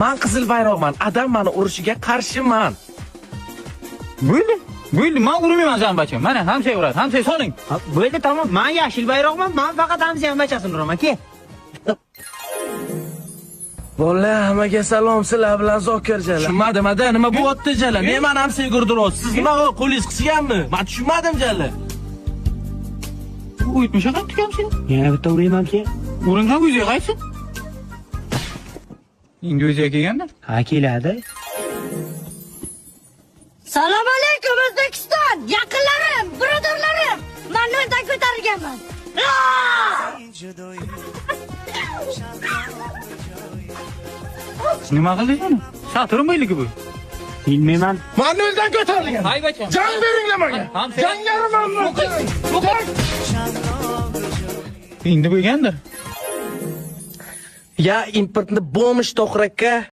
Man qizil bayroqman. Adam mani urishiga qarshiman. Bo'ldi. Bo'ldi, men urmayman san bacham. Mana hamsay uradi. Hamsay soling. Bo'ldi, tamom. Men yashil bayroqman. Men faqat hamsayam bachasini uraman, ke. Bola, hammaga salom, sizlar bilan Zokir jala. Tushunmadim, ada, nima bo'lyapti jala? Ne mani hamsaga urdiryapsiz? Siz nima qo'lingiz qisganmi? Men tushunmadim jala. Uyutmisha qattiq hamsay. Yana bitta urayman, ke. Uringan o'ziga qaytsin. Endi o'ziga kelganda. Ha, keladi. Salom alaykum O'zbekiston, yaqinlarim, birodarlarim. Men noldan ko'tarilganman. Nima qildi uni? Saturn bo'yligi bu. Bilmayman. Men noldan ko'tarilgan. Hay bacham. Jang beringlar menga. Hamsay. Jangariman. Endi bo'lgandir. Ya importni bomsh to'g'ri aka.